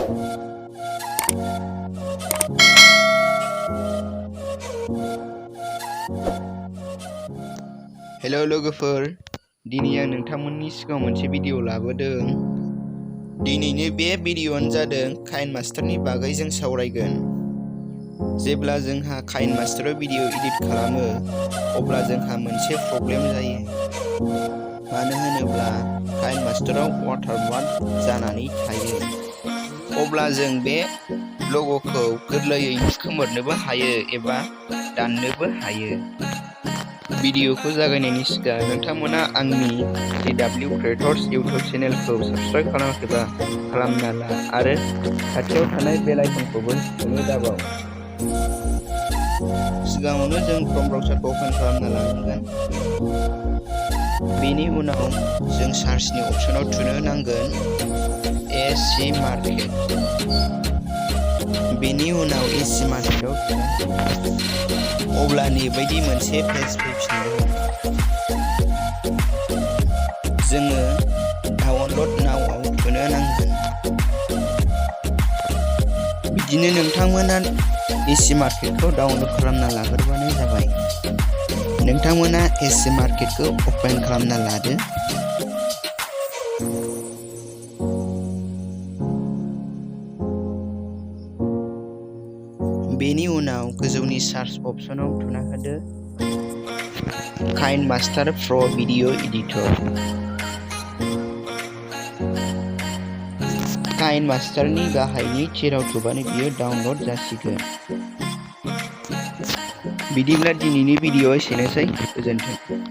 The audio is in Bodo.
हेलो लोगोफोर, दिनै आं नोंथांमोननि सिगाङाव मोनसे भिडिअ लाबोदों। दिनैनि बे भिडिअआनो जादों काइनमास्टारनि बागै जों सावरायगोन। जेब्ला जोंहा काइनमास्टाराव भिडिअ एडिट खालामो अब्ला जोंहा मोनसे प्रब्लेम जायो। मानो होनोब्ला काइनमास्टाराव वाटारमार्क जानानै थायो। अब्ला जों बे लग'खौ गोरलैयैनो खोमोरनोबो हायो एबा दाननोबो हायो। भिडिअखौ जागायनायनि सिगां नोंथांमोना आंनि DW क्रिएटर्स इउट्युब चेनेलखौ साबस्क्राइब खालामाखैबा खालामना ला आरो खाथियाव थानाय बेल आइकनखौबो थुनो दाबाव। सिगाङावनो जों क्रोम ब्राउजारखौ ओपन खालामना लानांगोन। बेनि उनाव जों सार्चनि अपसनाव थुनो नांगोन एसि मार्केट। बेनि उनाव एसि मार्केटआव अब्ला बेबायदि मोनसे पेज फैफिनगोन। जोङो डाउनलड नाउआव थुनो नांगोन। बिदिनो नोंथांमोना एसि मार्केटखौ डाउनलड खालामना लाग्रोबानो जाबाय। नोंथांमोना एसि मार्केटखौ अपेन खालामना लादो। बेनि उनाव गोजौनि सार्च अपसनाव थुना होदो काइनमास्टार प्र भिडिअ एडिटर। काइनमास्टारनि गाहायनि थिराव थुबानो बियो डाउनलड जासिगोन। बिदिब्ला दिनैनि भिडिअआ एसेनोसै। गोजोन्थों।